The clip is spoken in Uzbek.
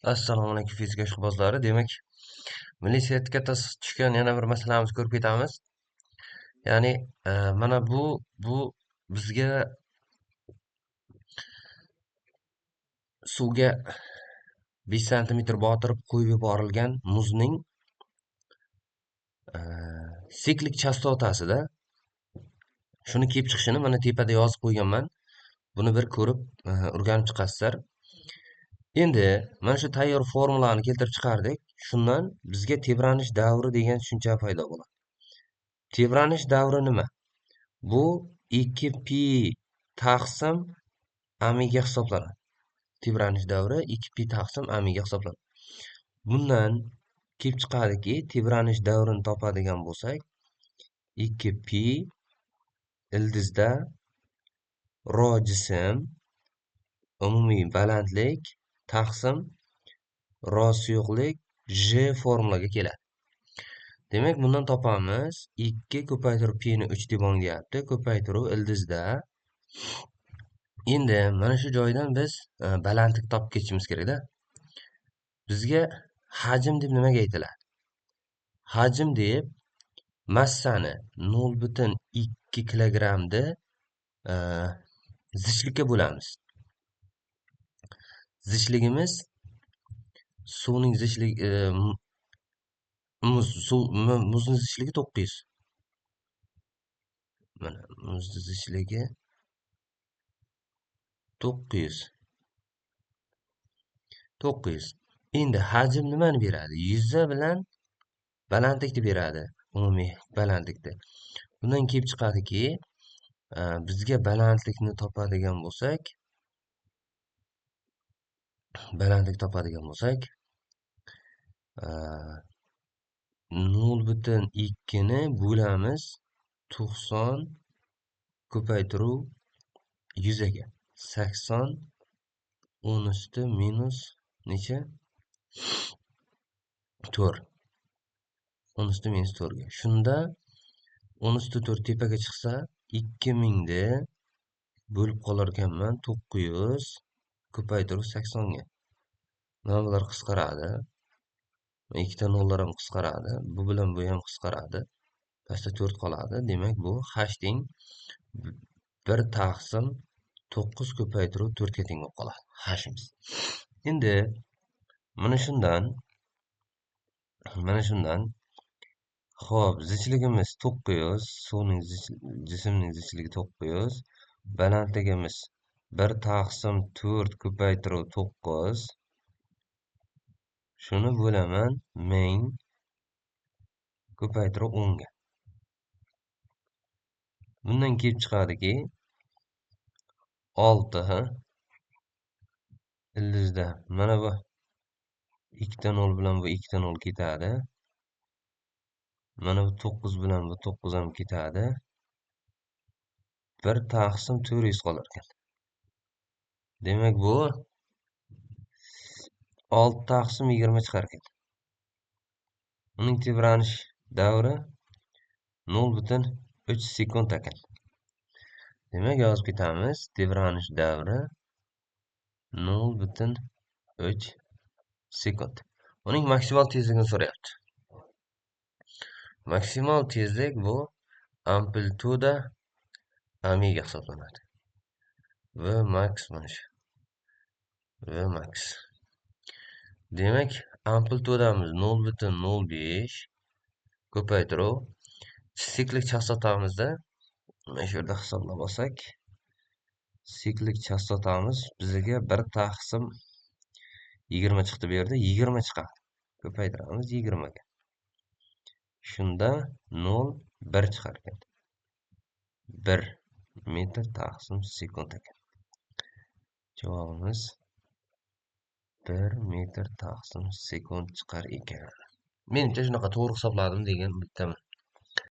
Assalomu alaykum fizika ishqibozlari. Demak, milliy sertifikatda tushgan yana bir masalamizni ko'rib ketamiz. Ya'ni mana bu bizga suvga 5 santimetr botirib qo'yib yuborilgan muzning siklik chastotasida shuni kelib chiqishini mana tepada yozib qo'yganman. Buni bir ko'rib o'rganib chiqasizlar. Endi mana shu tayyor formulani keltirib chiqardik. Shundan bizga tebranish davri degan tushuncha paydo bo'ladi. Tebranish davri nima? Bu 2pi taqsim amiga hisoblanadi. Tebranish davri 2pi taqsim amiga hisoblanadi. Bundan kelib chiqadiki, tebranish davrini topadigan bo'lsak, 2pi ildizda ro jism umumiy balandlik taqsim ro suyuqlik j formulaga keladi. Demak, bundan topamiz 2 ko'paytirib pi ni 3 deb deyapti, ko'paytiruv ildizda. Endi mana shu joydan biz balandlik topib ketishimiz kerakda. Bizga hajm deb nimaga aytiladi? Hajm deb massani 0,2 kilogrammni zichlikka bo'lamiz. Zichligimiz suvning zichligi, muzning zichligi 900. Mana muzni zichligi 900. 900. Endi hajm nimani beradi? Yuza bilan balandlikni beradi, umumiy balandlikni. Bundan kelib chiqadiki, bizga balandlikni topadigan bo'lsak, 0,2 ni bo'lamiz 90 ko'paytiruv yuzaga. 80 10 usti minus necha? 4. 10 usti minus 4 ga. Shunda 10 usti 4 tepaga chiqsa 2000 ni bo'lib qolar ekanman 900 ko'paytiruv 80 ga. Mana bular qisqaradi. Ikkita nollar ham qisqaradi. Bu bilan bu ham qisqaradi. Pastda 4 qoladi. Demak, bu h teng 1 taqsim 9 ko'paytiruv 4 ga teng bo'lib qoladi h'imiz. Endi mana shundan xo'p, zichligimiz 900, suvning jismning zichligi 900, balandligimiz 1 taqsim 4 ko'paytiruv 9. Shuni bo'laman 1000 ko'paytiruv 10 ga. Bundan kelib chiqadiki, 6 ildizda mana bu ikkita 0 bilan bu ikkita 0 ketadi. Mana bu 9 bilan bu 9 ham ketadi. 1 taqsim 400 qolar ekan. Demak, bu 6 taqsim 20 chiqar ekan. Uning tebranish davri 0,3 sekund ekan. Demak, yozib ketamiz. Tebranish davri 0,3 sekund. Uning maksimal tezligini so'rayapti. Maksimal tezlik bu amplituda amiga hisoblanadi. V max mana shu. V max. Demak, amplitudamiz 0,05 ko'paytiruv siklik chastotamizda mana shu yerda hisoblab olsak, siklik chastotamiz bizga 1 taqsim 20 chiqdi bu yerda, 20 chiqadi. Ko'paytiramiz 20 ga. Shunda 0,1 chiqar ekan. 1 metr taqsim sekund ekan. Javobimiz 1 metr taqsim sekund chiqar ekan. Menimcha shunaqa to'g'ri hisobladim degan umiddaman.